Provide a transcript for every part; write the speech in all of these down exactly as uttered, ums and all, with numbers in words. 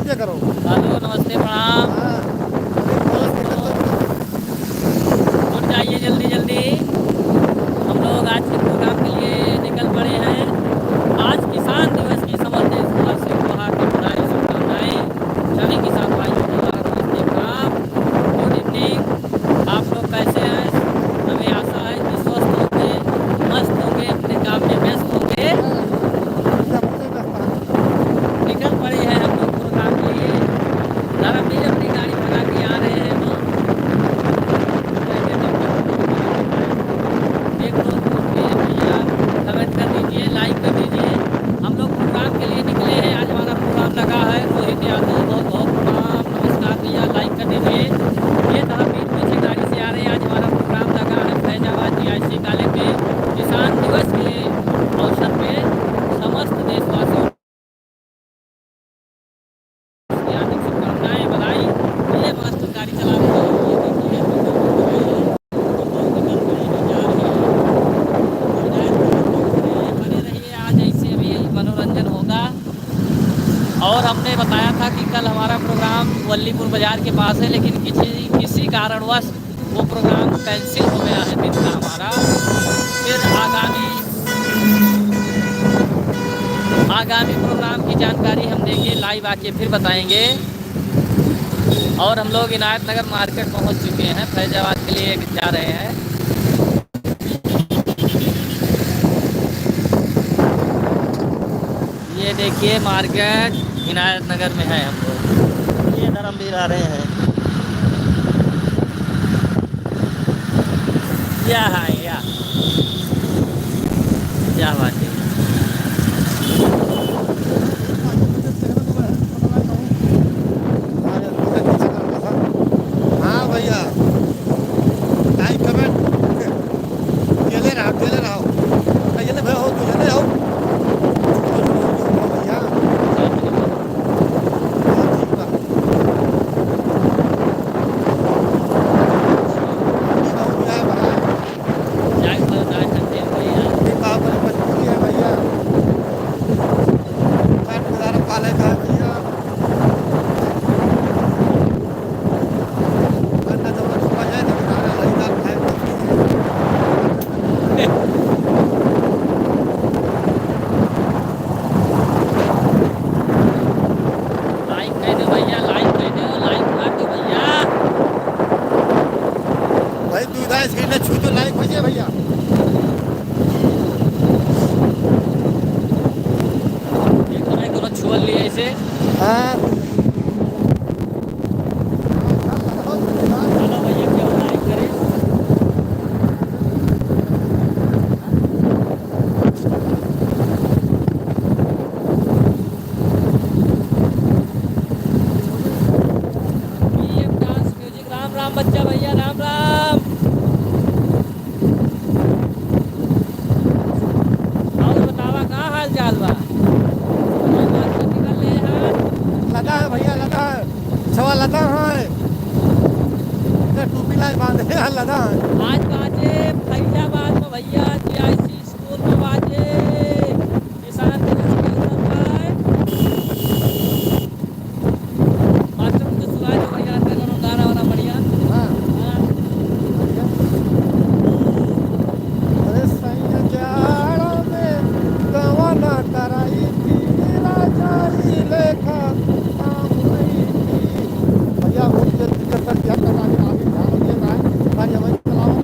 ये करो। हेलो, नमस्ते, प्रणाम। हाँ, अरे, बहुत दिक्कत तो जुट जाइए जल्दी जल्दी। हम लोग आज के प्रोग्राम के लिए निकल पड़े हैं। आज किसान दिवस की समस्त देशवासियों को हार्दिक बधाई, शुभकामनाएं। सभी किसान भाइयों को हमारा नमस्ते, प्रणाम। गुड इवनिंग। आप लोग कैसे हैं? हमें आशा है कि स्वस्थ होंगे, मस्त होंगे, अपने काम में व्यस्त होंगे। निकल पड़े हैं हम लोग प्रोग्राम के लिए। धर्म भी अपनी गाड़ी भगा के आ रहे हैं। एक दोस्त, कमेंट कर दीजिए, लाइक कर दीजिए। हम लोग प्रोग्राम के लिए निकले हैं। आज हमारा प्रोग्राम लगा है। रोहित यादव, बहुत बहुत प्रणाम, नमस्कार भैया, लाइक कर दीजिए। ये धर्मवीर पीछे गाड़ी से आ रहे हैं। आज हमारा प्रोग्राम लगा है फैजाबाद जीआईसी कॉलेज में। किसान दिवस के अवसर पे समस्त देशवासियों को हार्दिक शुभकामनाएं, बधाई। ये मास्टर गाड़ी चला रहे हैं, ये देखिए, बने रहिए, आज ऐसे भी मनोरंजन होगा। और हमने बताया था कि कल हमारा प्रोग्राम वल्लीपुर बाजार के पास है, लेकिन किसी, किसी कारणवश वो प्रोग्राम कैंसिल हो गया है दिन का हमारा। फिर आगामी, आगामी प्रोग्राम की जानकारी हम देंगे, लाइव आके फिर बताएंगे। और हम लोग इनायत नगर मार्केट पहुंच चुके हैं, फैजाबाद के लिए जा रहे हैं। ये देखिए मार्केट इनायत नगर में है हम लोग। ये धर्मवीर आ रहे हैं। या है, या। क्या बात है। हाँ भैया, लाइक कमेंट। गेले रहो, गेले रहो। अकेले भाई हो, तू जने हो। भैया। हाँ, ठीक बा। ठीक बा, हो गया है भाई। जाए पर जाए सकते हैं भैया। ठीक बा, पर मजबूरी है भैया। पेट गुजारा पाले का है भैया। लाइक कर दो भैया, लाइक कर दो, लाइक कर दो भैया। भाई, तू इधर स्क्रीन में छू तो लाइक हो जाए भैया। देखो ना, कोनो छुअल लिया इसे। हाँ। चलो भैया, क्या लाइक करें? बीएम डांस म्यूजिक, राम राम बच्चा भैया, राम राम। और बतावा, का हाल चाल बा? लदा है भैया, लदा है। छवा लदा है। इधर टोपी लाए बांधे हैं, लदा है। आज बाजे फैजाबाद में भैया, जीआईसी स्कूल में बाजे। किसान दिवस के अवसर पर मास्टर, मुझे सुना दो भैया, क्या करो, गाना वाना बढ़िया। हाँ। हाँ। अरे सैया जाड़ा में गवाना कराई थी, राजा ई लेखा काम नहीं थी। भैया, बहुत देर दिक्कत कर दिया, कटा के आगे ध्यान दिए जाए, गाड़ी हमारी चलाओ।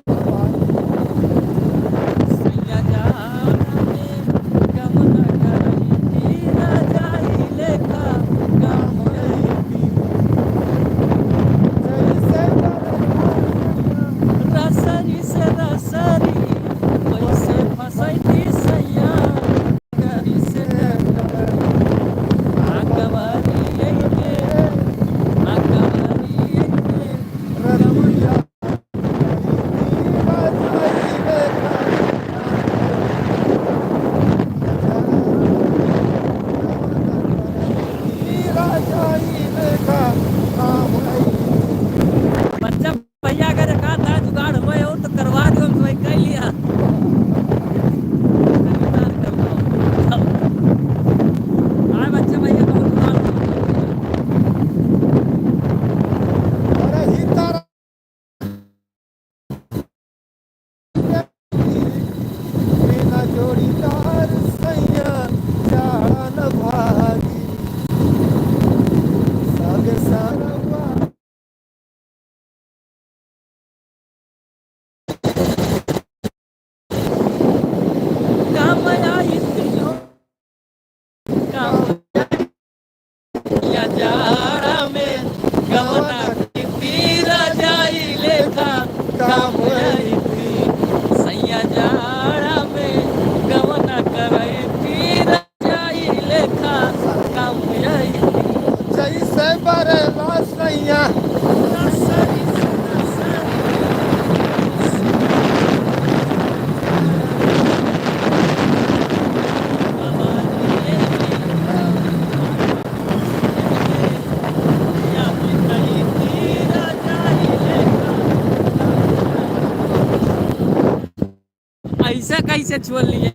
कैसे छोड़ लिए।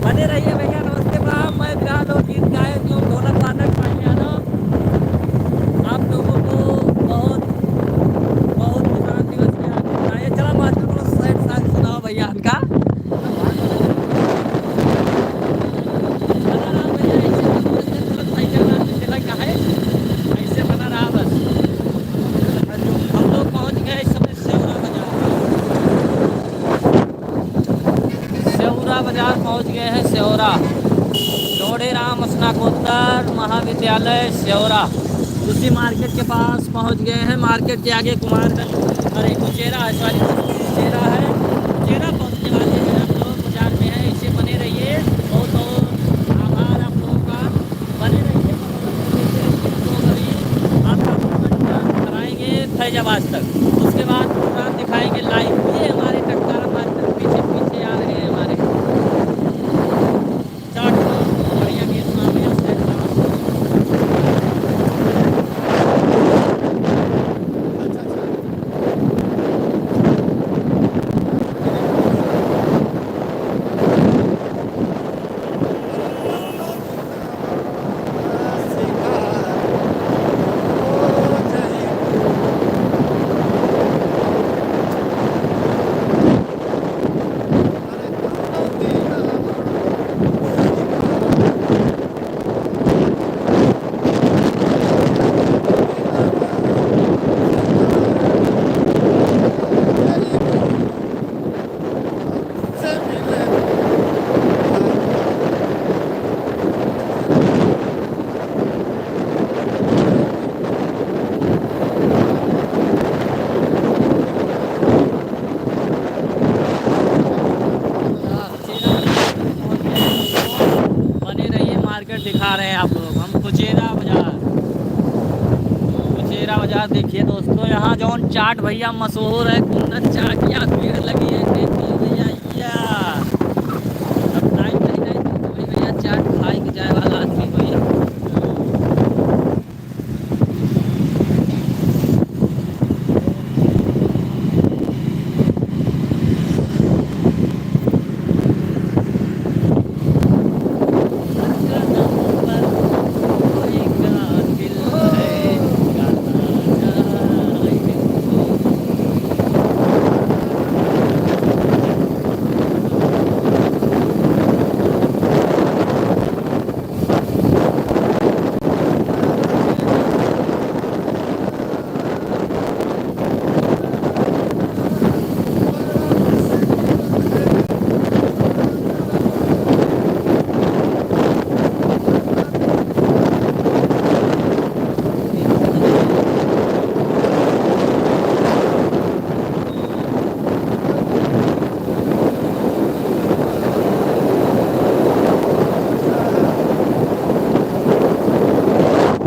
बने रहिए भैया, नमस्ते प्रणाम। मैं विराट और गीत गायक एवं ढोलक वादक भाई यादव। आप लोगों को बहुत, बहुत किसान दिवस की हार्दिक बधाई। चला मास्टर, थोड़ा sad song सुनाओ भैया इनका। बना रहा भैया, ऐसे, ऐसे, ऐसे, ऐसे, ऐसे, ऐसे, ऐसे, ऐसे बना रहा बस। हम लोग पहुंच गए इस समय सेवरा बाजार। सेवरा बाजार पहुंच गए हैं, सेवरा। डोडेराम स्नाकोत्तर महाविद्यालय सेवरा, उसी मार्केट के पास पहुंच गए हैं। मार्केट के आगे कुमारगंज, अरे, कुचेरा है, सॉरी, कुचेरा है। कुचेरा पहुंचने वाले हैं हम लोग, बाजार में हैं। इसे बने रहिए, बहुत बहुत आभार आप लोगों का। बने रहिए। तो अभी आपका भ्रमण कराएंगे फैजाबाद तक, उसके बाद प्रोग्राम दिखाएंगे लाइव। ये हमारे टक्कारा मास्टर पीछे पीछे आ रहे हैं हमारे। चाट बढ़िया गीत सुना भैया, सैड सुना। बने रहिए, मार्केट दिखा रहे हैं आप लोग। हम कुचेरा बाजार, कुचेरा बाजार देखिए दोस्तों, यहाँ जौन चाट भैया मशहूर है, कुंदन चाट, या भीड़ लगी है, देखिए भैया, या अब टाइम नहीं, नहीं तो कोई भैया चाट खाए के जाए वाला आदमी भैया।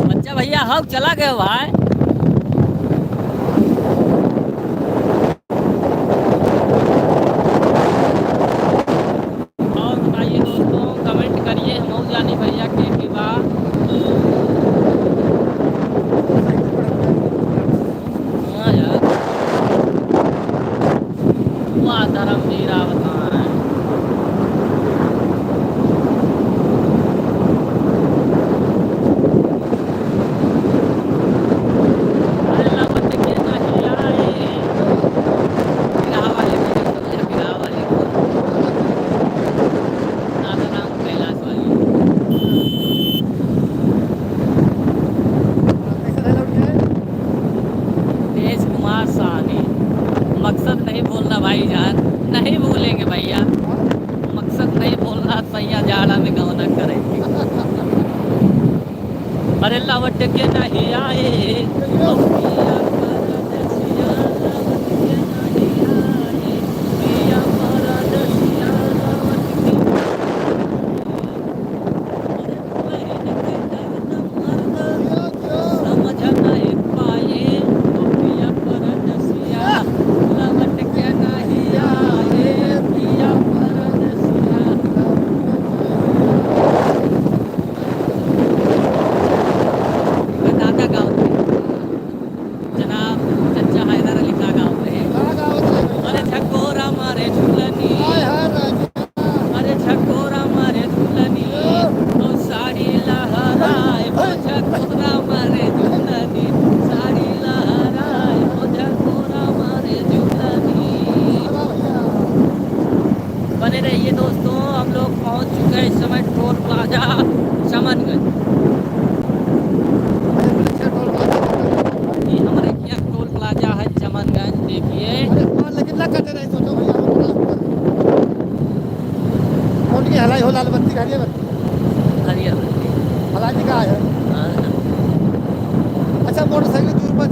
बच्चा भैया, हव चला गए भाई। और बताइए दोस्तों, comment करिए, हम और जानी भैया के, के बा। हाँ यार। वाह, धर्मवीर आवत हैं। अरे लवट के नहीं आए। बिरहा वाले को, बिरहा वाले को। दादा राम कैलाश वाली। कैसा dialogue है? तेज कुमार साहनी, मकसद नहीं बोलना भाईजान, नहीं बोलेंगे भैया, मकसद नहीं बोलना, सैया जाड़ा में गवना करेंगे। अरे लवट के नहीं आए, समझ नहीं पाए, ओ पिया परदेसिया, लवट के नहीं आए, पिया परदेसिया। दादा गाँव।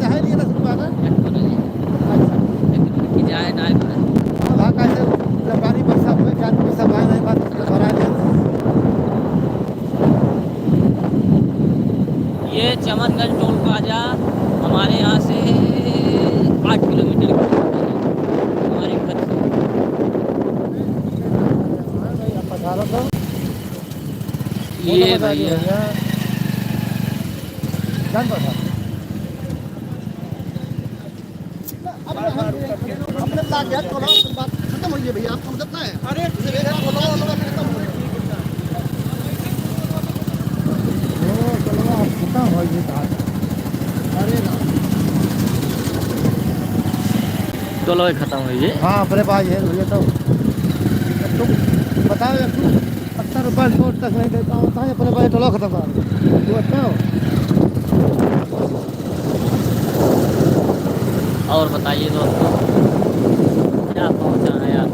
चाहे लिए दस रुपया ना? अच्छा। लेकिन उनकी जाए ना आए पर। हाँ, भाई, कैसे जब गाड़ी पैसा हुए, गाड़ी पैसा पाए नहीं, बात भरा ले। ये चमनगंज टोल प्लाजा हमारे यहाँ से आठ किलोमीटर की दूरी पर है, हमारे घर से। ये भैया। जान पहचान। अब हम, हमने ला गया, चलो, बात खत्म हुई है भैया, आप समझत ना है। अरे, ये एक बार बोलो, बोलो, खत्म हो गया। ओ, चलो, अब खत्म हो गई बात। अरे राम। चलो, ये खत्म हुई है। हाँ, अपने पास है, भैया, तो तुम बताओ यार, तुम सत्तर रुपये नोट तक नहीं देता हूँ, कहाँ अपने पास टोला खत्म कर दो? तू अच्छा हो? और बताइए दोस्तों, क्या पहुंचा है आप?